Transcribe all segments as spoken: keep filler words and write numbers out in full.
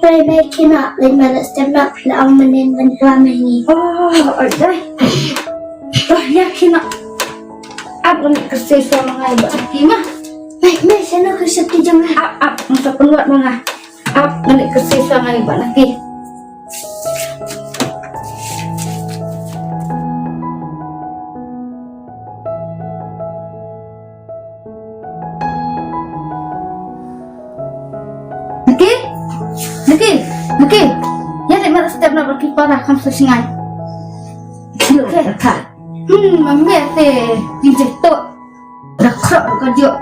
Pei mei kine, leit ma la step na phi la ong mynnin ban hla ma ngi. Oh, oi dai. Oh, ïa kine. Ap ngan leit kyrsiew shuwa ma nga ïa u Bah Naki ma. Mei, mei, shano ka shakti jong nga? Ap, ap, ngan sa pynwad ma nga. Ap, ngan leit kyrsiew shuwa ma nga ïa u Bah Naki. Naki, Naki, Naki. Ïa leit ma la step na ba ki para kham sa shngain. Naki. Hmm, ma me te, ki jeh to. Da khrok ka jok.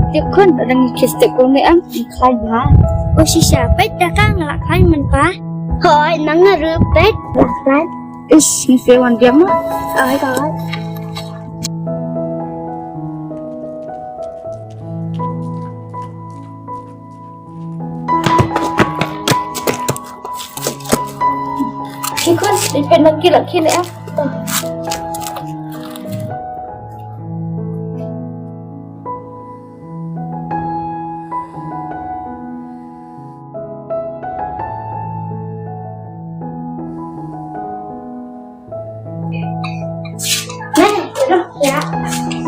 Te khun, dang ïa kis te kong me am, khlaiñ bha. O shisha, peit da ka nga la khlaiñ mynta. Hooid, nang nga ruh peit, la khlaiñ. Ish, ngi phi wan biang ma. Hooid, hooid. Ki khun, ipet nang ki la ki ne ah.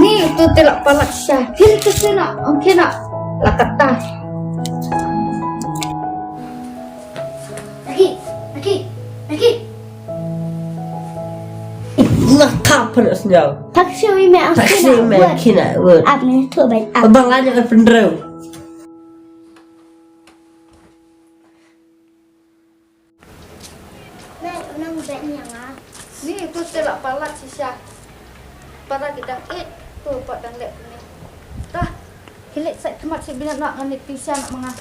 Ni, uto te la palat sha. Kine te sena, ong kine. La kata. Lagi, lagi, lagi. La kap palat sha. Tak shu me, tak shu me, kine, word. Ap ni tu baik ap. Abang aja kan pendreu. Mei, u nang beh ïa nga. Ni, uto te la palat shisha. Para ki dang ïeit, uto pat dang leh kumne. Tah, khie leit sait khmat sha bynta, ngan leit pynshai noh ma nga.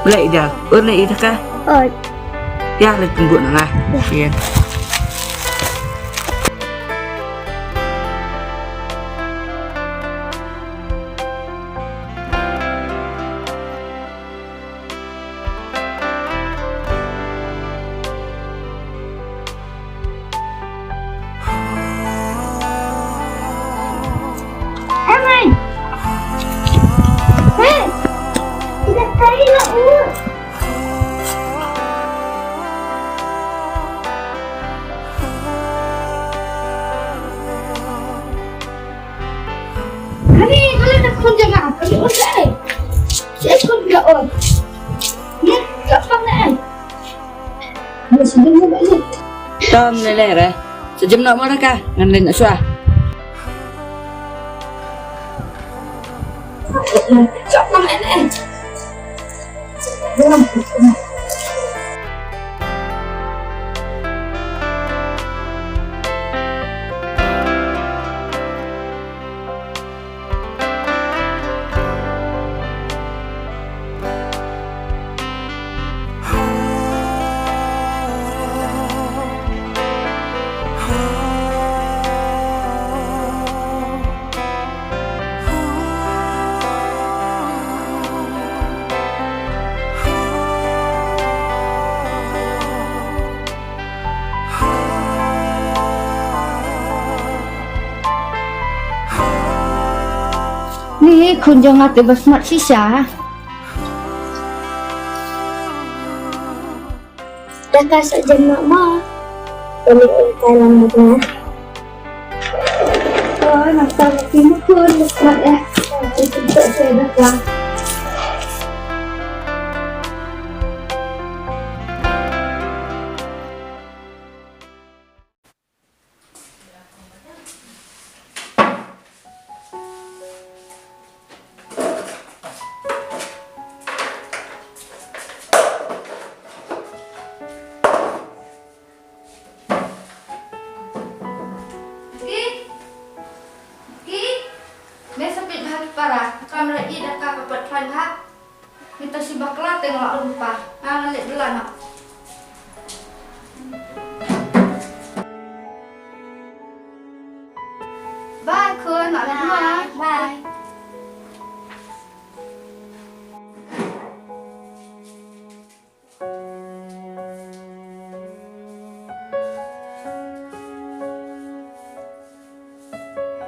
Leh ïa, ur leh ïa ka. Oi. Ïa leh pynbun nga. Ïa. Ïa. Oh. Ni, kat pang na ai. Ni sejam na balik. Tom lele re. Sejam nak mana kah? Ngan len sua. Kat pang na ai. Ni khun jong nga te ba smat shisha. Daka sa jem ma ma. Balik oi kai lang ma nga. Oh, nang sa ma ki ma khun smat eh. Itu tak saya daka. Ki, ki, me sa peit bha ki para, kam la i da ka ka pat khlaiñ bha. Mita shi bakla te nga la rupa. Nga nga leh bela na. Bye khun, nga leh bela.